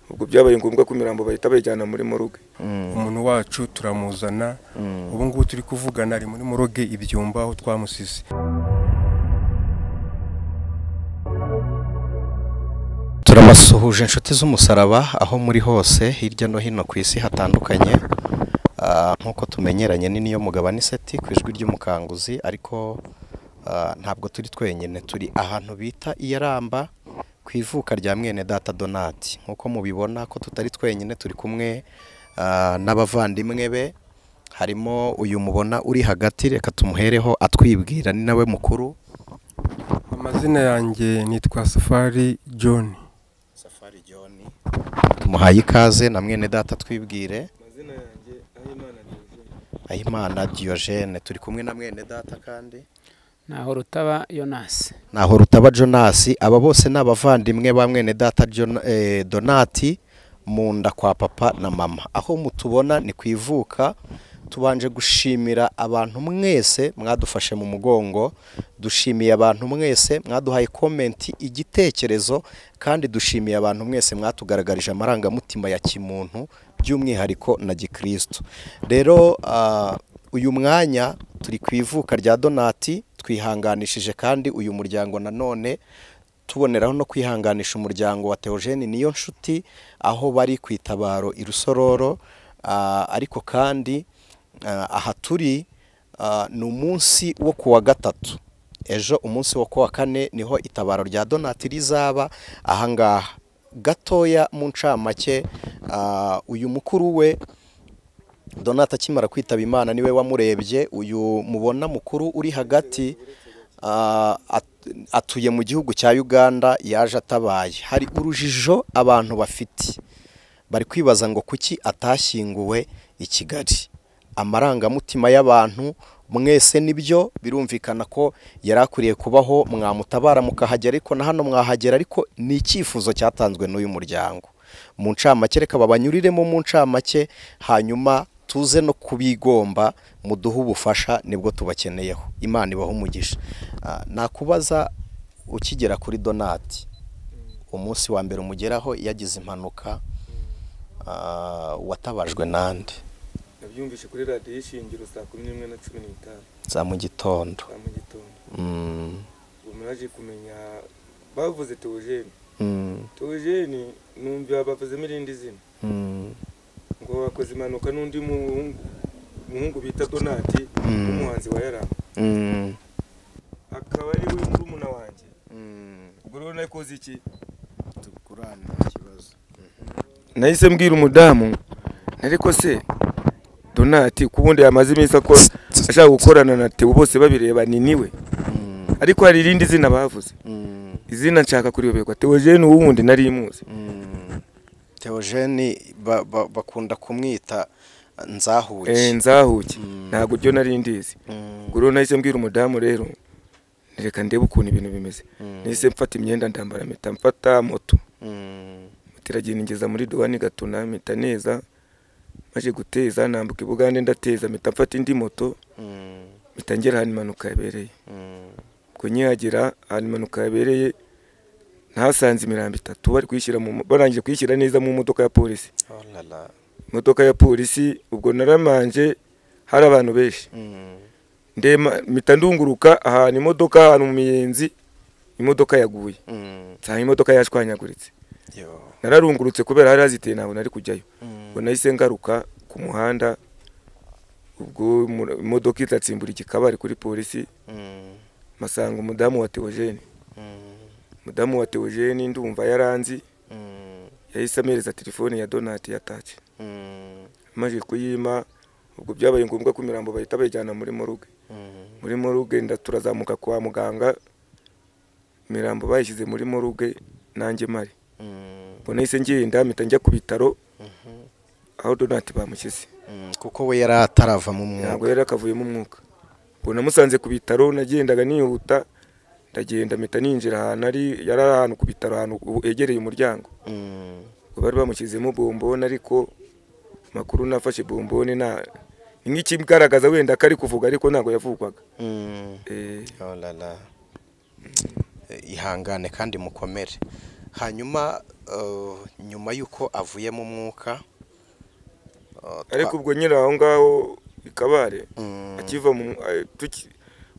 Ubwo byabaye ngombwa ko imirambo bahita bayijyana muri morgue. Umuntu wacu turamuzana, ubu ngubu turi kuvugana ari muri morgue ibyumba aho twamusize. Turabasuhuje inshuti z'umusaraba aho muri hose hirya no hino ku isi hatandukanye. Nk'uko tumenyeranye ni niyo mugabane seti ku ijwi ry'umukanguzi, ariko ntabwo turi twenyine, turi ahantu bita Iyaramba ku ivuka rya mwene data Donati. Nk'uko mubibona ko tutari twenyine, turi kumwe n'abavandimwe be, harimo uyu mubona uri hagati, reka tumuhereho atwibwira, ni nawe mukuru. Amazina yanjye nitwa Safari John. Safari John, tumuhaye ikaze na mwene data twibwire. Amazina yanjye Ahimana Diogene. Ahimana Diogene, turi kumwe na mwene data kandi Naho Rutaba Jonas. Naho Rutaba Jonas. Aba bose ni abavandimwe ba mwene data Donati mu nda kwa papa na mama. Aho mutubona ni ku ivuka. Tubanje gushimira abantu mwese mwadufashe mu mugongo, dushimiye abantu mwese mwaduhaye comment, igitekerezo, kandi dushimiye abantu mwese mwatugaragarije amarangamutima ya kimuntu by'umwihariko na gikristo. Rero uyu mwanya turi ku ivuka rya Donati, twihanganishije kandi uyu muryango nanone tuboneraho no kwihanganisha umuryango wa Theogene niyo nshuti aho bari ku itabaro i Rusororo. Ariko kandi aha turi ni umunsi wo kuwa gatatu, ejo umunsi wo kuwa kane niho itabaro rya Donati rizaba. Ahangaha gatoya mu ncamake, uyu mukuru we Donati akimara kwitaba Imana niwe wamurebye. Uyu mubona mukuru uri hagati atuye mu gihugu cya Uganda, yaje atabaye. Hari urujijo abantu bafite, bari kwibaza ngo kuki atashyinguwe i Kigali. Amarangamutima y'abantu mwese nibyo, birumvikana ko yari akwiriye kubaho, mwamutabara mukahagera, ariko na hano mwahagera, ariko ni icyifuzo cyatanzwe n'uyu muryango. Mu ncamake reka babanyuriremo mu ncamake, hanyuma tuze no kubigomba muduhe ubufasha, nibwo tubakeneyeho. Imana ibahe umugisha. Nakubaza, ukigera kuri Donati umunsi wa mbere umugeraho yagize impanuka, watabajwe nande? Nabyumvise kuri radiyo ishingiro saa 11:15 za mu gitondo. Za mu gitondo. Ubwo naje kumenya bavuze Theogene. Theogene numva bavuzemo irindi zina. Ngo bakoze impanuka n'undi muhungu bita Donati, umuhanzi wa Yaramba. Akaba ari we murumuna wanjye. Ubwo rero nakoze iki? Tukurana ikibazo. Nahise mbwira umudamu, ariko se Donati kubundi yamaze iminsi ko ashaka gukorana na Theo bose babireba ni niwe. Ariko hari irindi zina bavuze. Izina nshaka kuriyoberwa. Theogene uwundi nari imuzi. Theogene bakunda kumwita Nzahuke. Nzahuke. Ntabwo ryo nari ndizi. Ubwo rero nahise mbwira umudamu rero, reka ndebe ukuntu ibintu bimeze. Nahise mfata imyenda ndambara, mpita mfata moto. Moto iragenda ingeza muri Duwani Gatuna, mpita neza. Maje guteza nambuka i Bugande ndateza, mpita mfata indi moto, mpita ngera ahantu impanuka yabereye. Ubwo nkihagera ahantu impanuka yabereye nahasanze imirambo itatu bari kuyishyira barangije kuyishyira neza mu modoka ya polisi. Imodoka ya polisi, ubwo naramanje hari abantu benshi. Ndema mpita ndunguruka ahantu imodoka, ahantu mu miyenzi imodoka yaguye. Nsanga imodoka yashwanyaguritse. Nararungurutse kubera hari haziteye ntabwo nari kujyayo. Ubwo nahise ngaruka ku muhanda, ubwo imodoka itatsimbura igikabari kuri polisi, masanga umudamu wa Theogene. Umudamu wa Theogene ndumva yaranzi, yahise amereza telefone ya Donati yatache. Amaze kuyima, ubwo byabaye ngombwa ko imirambo bahita bayijyana muri morgue. Muri morgue ndaturazamuka kwa muganga, imirambo bayishyize muri morgue nanjye mari. Ubwo nahise ngenda mpita njya ku bitaro aho Donati bamushyize. Kuko we yari atarava mu mwuka. Ntabwo yari akavuyemo umwuka. Ubwo namusanze ku bitaro, nagendaga nihuta, ndagenda mpita ninjira ahantu ari, yari ahantu ku bitaro ahantu hegereye umuryango. Ubwo bari bamushyizemo bombone, ariko makuru nafashe bombone na nk'ikigaragaza wenda ko ari kuvuga, ariko ntabwo yavugwaga. Oh la la. Ihangane kandi mukomere. Hanyuma nyuma y'uko avuye mu mwuka, ariko ubwo nyiri aho ngaho ikabare akiva mu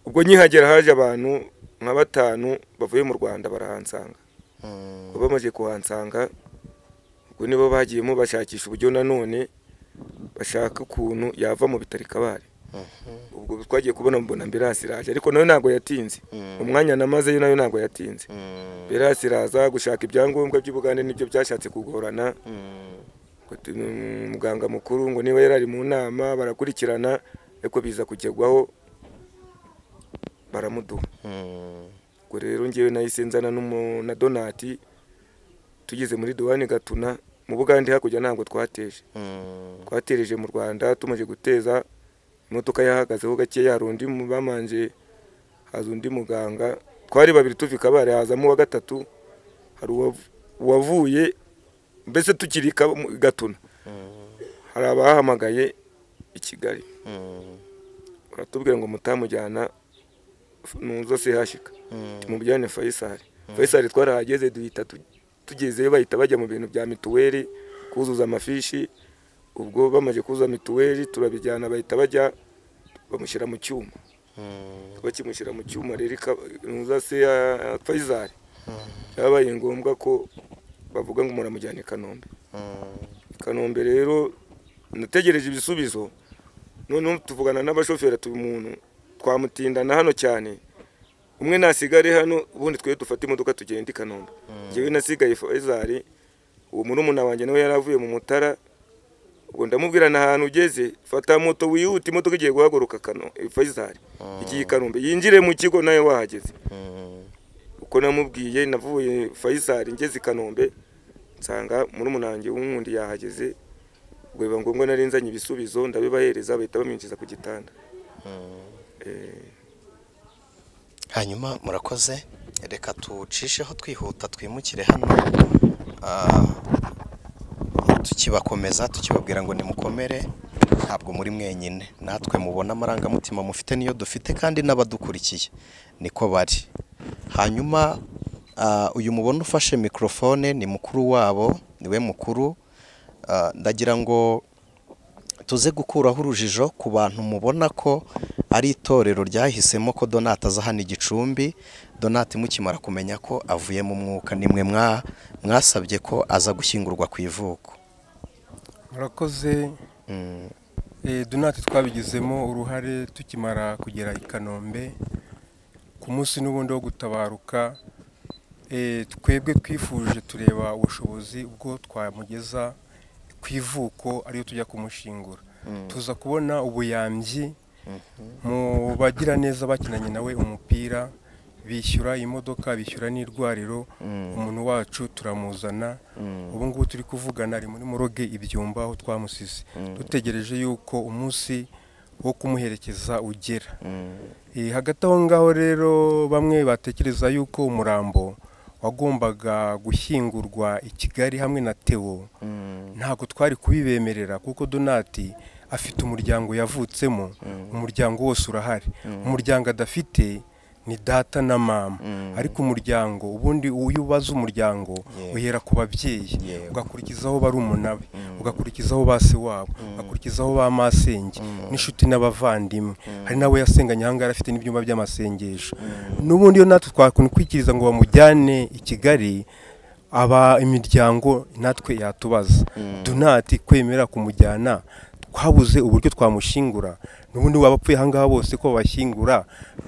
ubwo nkihagera haje abantu nka 5 bavuye mu Rwanda barahansanga. Bamaze kuhansanga ubwo nibo bagiyemo bashakisha uburyo nanone bashaka ukuntu yava mu bitaro Kabare. Ubwo twagiye kubona mbona ambulance iraje, ariko nayo ntago yatinze. Umwanya namazeyo nayo ntago yatinze. Ambulance iraza gushaka ibyangombwa by'Ubugande nibyo byashatse kugorana. Muganga mukuru ngo niba yarari mu nama barakurikirana, ariko biza kugerwaho baramuduha. Ubwo rero ngewe nahise nzana na Donati tugeze muri Douane Gatuna mu Bugande hakurya ntabwo twateje. Twatereje mu Rwanda tumaze guteza imodoka yahagazeho gake yarundi bamanje haza undi muganga, twari babiri tuva Kabare hazamo wa gatatu, hari uwavuye mbese tukiri Gatuna. Hari abahamagaye i Kigali baratubwira ngo mutamujyana nuzo sehashika tumujyane Faisal. Faisal twarahageze duhita tugezeyo bahita bajya mu bintu bya mituweli kuzuza amafishi. Ubwo bamaze kuzuza mituweli turabijyana bahita bajya bamushyira mu cyuma. Bakimushyira mu cyuma rero nuza se Faisal yabaye ngombwa ko bavuga ngo muramujyane Kanombe. Kanombe rero nategereje ibisubizo, none tuvugana n'abashoferi tubi umuntu twamutindana hano cyane, umwe nasigare hano ubundi twe dufata imodoka tugenda i Kanombe. Njyewe nasigaye Faisal, uwo murumuna wanjye nawe yaravuye mu Mutara. Ubwo ndamubwira na ahantu ugeze fata moto wihute, imodoka igiye guhaguruka Faisal igiye Kanombe, yinjire mu kigo nawe wahageze. Uko namubwiye navuye Faisal ngeze i Kanombe nsanga murumuna wanjye w'umwundi yahageze. Ubwo biba ngombwa nari nzanye ibisubizo ndabibahereza bahita bamwinjiza ku gitanda. Hanyuma murakoze, reka tucisheho twihuta twimukire hano tukibakomeza tukibabwira ngo nimukomere, ntabwo muri mwenyine, natwe mubona amarangamutima mufite niyo dufite kandi n'abadukurikiye niko bari. Hanyuma uyu mubona ufashe microphone ni mukuru wabo, niwe mukuru. Ndagira ngo tuze gukuraho urujijo ku bantu mubona ko ari itorero ryahisemo ko Donati aza hano Igicumbi. Donati mukimara kumenya ko avuye mu mwuka nimwe mwasabye ko aza gushyingurwa ku ivuko. Murakoze. Donati twabigizemo uruhare tukimara kugera i Kanombe ku munsi n'ubundi wo gutabaruka. Twebwe twifuje tureba ubushobozi ubwo twamugeza ku ivuko ariyo tujya kumushingura. Tuza kubona ubuyambyi mu bagira neza bakinanye nawe umupira, bishyura imodoka, bishyura n'irwariro, umuntu wacu turamuzana. Ubu ngubu turi kuvugana ari muri moroge ibyumba aho twamusize, dutegereje yuko umunsi wo kumuherekeza ugera. Hagati aho ngaho rero bamwe batekereza yuko umurambo wagombaga gushyingurwa i Kigali hamwe na Theo. Ntabwo twari kubibemerera kuko Donati afite umuryango yavutsemo, umuryango wose urahari. Umuryango adafite ni data na mama, ariko umuryango ubundi uyu ubaza umuryango uhera ku babyeyi, ugakurikizaho barumuna be, ugakurikizaho base wabo, ugakurikizaho ba masenge n'inshuti n'abavandimwe. Hari nawe yasenganye aha ngaha afite n'ibyumba by'amasengesho. N'ubundi iyo natwe twakwikiriza ngo bamujyane i Kigali, aba imiryango natwe yatubaza. Donati kwemera kumujyana twabuze uburyo twamushingura. N'ubundi wabapfuye aha ngaha bose ko babashyingura,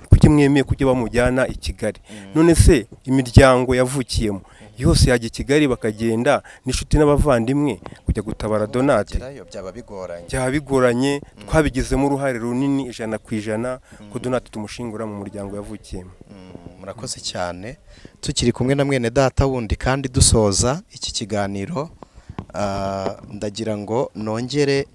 kuki mwemeye kujya bamujyana i Kigali? None se imiryango yavukiyemo yose yajya i Kigali bakagenda n'inshuti n'abavandimwe kujya gutabara Donati? Byaba bigoranye. Twabigizemo uruhare runini 100% ko Donati tumushingura mu muryango yavukiyemo. Murakoze cyane. Tukiri kumwe na mwene data wundi kandi dusoza iki kiganiro, ndagira ngo nongere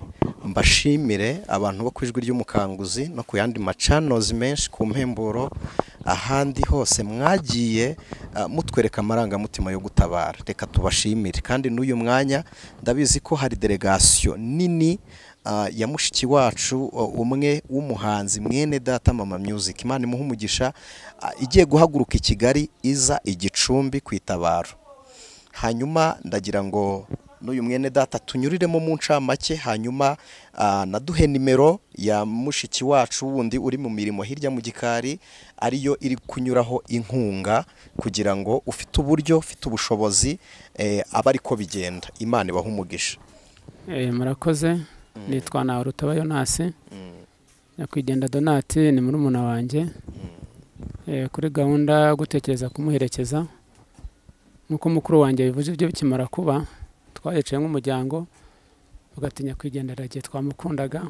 mbashimire abantu bo ku Ijwi ry'Umukanguzi no ku yandi macanozi menshi ku mpemburo ahandi hose mwagiye mutwereka amarangamutima yo gutabara. Reka tubashimire. Kandi n'uyu mwanya ndabizi ko hari delegation nini ya mushiki wacu umwe w'umuhanzi mwene data Mama Music, Imana imuhe umugisha, igiye guhaguruka i Kigali iza Igicumbi kwitabaro. Hanyuma ndagira ngo n'uyu mwene data tunyuriremo mu ncamake, hanyuma naduhe nimero ya mushiki wacu wundi uri mu mirimo hirya mu gikari, ariyo iri kunyuraho inkunga, kugira ngo ufite uburyo, ufite ubushobozi, aba ariko bigenda. Imana ibahe umugisha. Murakoze. Nitwa Ntahoruta Yonasi. Nyakwigendera Donati ni murumuna wanjye. Kuri gahunda yo gutekereza kumuherekeza, nk'uko mukuru wanjye bivuze, ibyo bikimara kuba twaricaye nk'umuryango, tugatinya kwigendera igihe twamukundaga,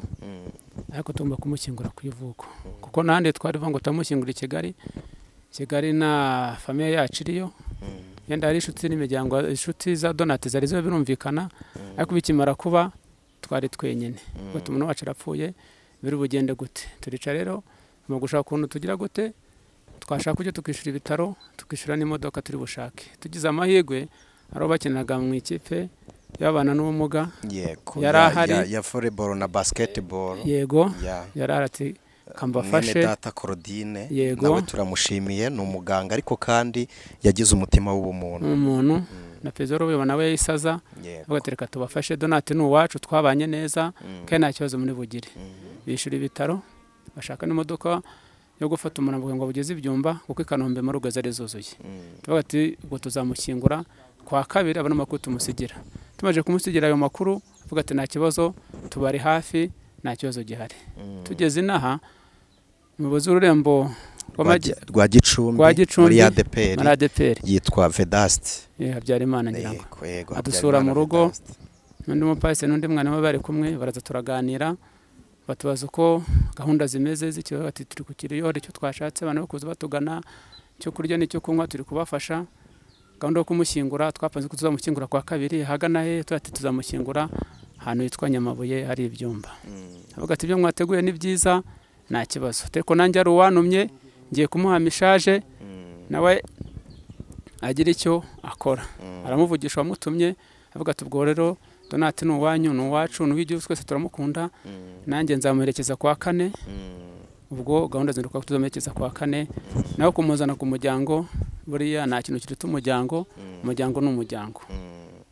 ariko tugomba kumushyingura ku ivuko, kuko n'ahandi twari ngo turamushyingura i Kigali. Kigali na famiye yacu iriyo, yenda hari inshuti n'imiryango, inshuti za Donati zari zo birumvikana, ariko bikimara kuba twari twenyine. Ubwo umuntu wacu arapfuye, biri bugende gute? Turica rero mu gushaka ukuntu tugira gute, twashaka kujya tukishyura ibitaro, tukishyura n'imodoka turi bushake. Tugize amahirwe ari bakinaga mu ikipe y'abana n'ubumuga, yego, yari ahari ya volleyball na basketball, yego, yari arati kambafashe. Mwene data Claudine nawe turamushimiye, ni umuganga ariko kandi yagize umutima w'ubumuntu, umuntu na Pezoro we nawe yayisaza, avuga ati reka tubafashe, Donati ni uwacu, twabanye neza kandi nta kibazo muri bugire. Bishyura ibitaro, bashaka n'imodoka yo gufata umuntu ngo bugeze ibyumba, kuko i Kanombe muri rugo zari zuzuye. Tuvuga ati ubwo tuzamushyingura kwa kabiri, abona amakuru tumusigira. Tumaze kumusigira ayo makuru, avuga ati nta kibazo, tubari hafi, nta kibazo gihari. Tugeze inaha, umuyobozi w'ururembo rwa Gicumbi muri ADPR yitwa Vedaste Habyarimana, ngira ngo adusura mu rugo, n'undi mupasiteri n'undi mwana we bari kumwe, baraza turaganira, batubaza uko gahunda zimeze z'ikibazo, bati turi ku kiriyo, icyo twashatse abantu bakuza batugana, icyo kurya n'icyo kunywa turi kubafasha. Gahunda yo kumushyingura twapanze ko tuzamushyingura kwa kabiri, hagana he ati tuzamushyingura ahantu hitwa Nyamabuye hari ibyumba. Avuga ati ibyo mwateguye ni byiza, nta kibazo, ariko nanjye ari uwantumye, ngiye kumuha mishaje nawe agira icyo akora. Aramuvugisha wamutumye, avuga ati ubwo rero Donati ni uwanyu, ni uwacu, ni uw'igihugu, twese turamukunda, nanjye nzamuherekeza kwa kane. Ubwo gahunda zinduka tuzamuherekeza kwa kane, nawe kumuzana ku muryango, buriya nta kintu kiruta umuryango, umuryango ni umuryango.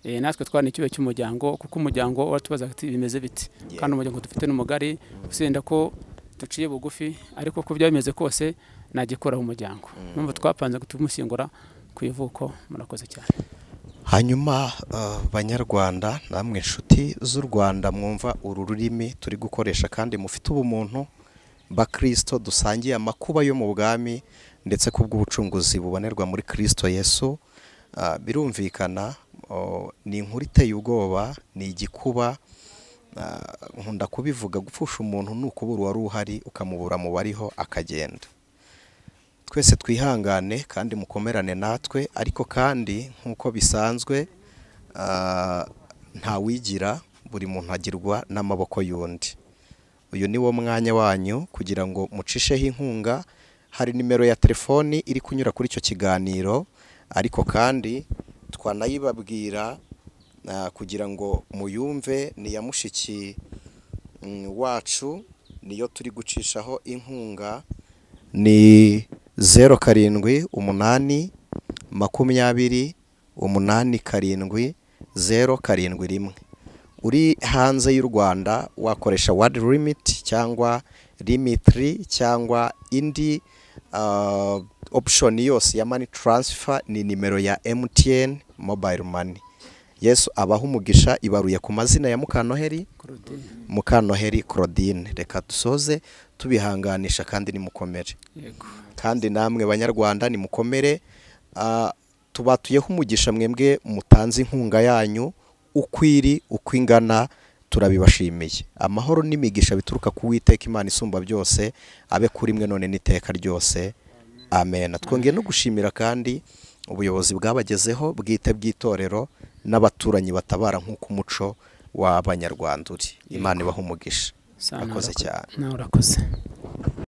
Natwe twari icyuwe cy'umuryango, kuko umuryango waratubaza ati bimeze biti, kandi umuryango dufite n'umugari, usenda ko duciye bugufi, ariko ko byameze kose nagikoraho umuryango. Numva twapanze kutumushyingura ku ivuko. Murakoze cyane. Hanyuma banyarwanda namwe inshuti z'u Rwanda mwumva uru rurimi turi gukoresha kandi mufite ubumuntu, bakristo dusangiye amakuba yo mu bwami ndetse kubw'ubucunguzi bubonerwa muri Kristo Yesu, birumvikana ni inkuru iteye ubwoba, ni igikuba. Nkunda kubivuga, gupfusha umuntu ni ukubura uwari uhari ukamubura mu bariho akagenda. Twese twihangane kandi mukomerane natwe, ariko kandi nk'uko bisanzwe ntawigira, buri muntu agirwa n'amaboko y'undi. Uyu ni wo mwanya wanyu kugira ngo mucisheho inkunga. Hari nimero ya telefoni iri kunyura kuri icyo kiganiro, ariko kandi twanayibabwira kugira ngo muyumve, ni ya mushiki wacu, niyo turi gucishaho inkunga, ni 07 8 20 8 7 0 7 1. Uri hanze y'u Rwanda wakoresha World Limit cyangwa Limitry cyangwa indi option yose ya money transfer, ni nimero ya MTN Mobile Money. Yesu abaha umugisha. Ibaruye ku mazina ya Mukanoheri Mukanoheri Claudine. Reka dusoze tubihanganisha kandi nimukomere. Yego. Kandi namwe banyarwanda nimukomere, tubatuyeho umugisha mwembwe mutanze inkunga yanyu ukwiri ukwingana, turabibashimiye. Amahoro n'imigisha bituruka ku Uwiteka Imana isumba byose abe kuri mwe none n'iteka ryose. Amen. Twongeye no gushimira kandi ubuyobozi bwabagezeho bwite bw'itorero n'abaturanyi batabara nk'uko umuco w'abanyarwanda uri. Imana ibahe umugisha. Murakoze cyane. Nawe urakoze.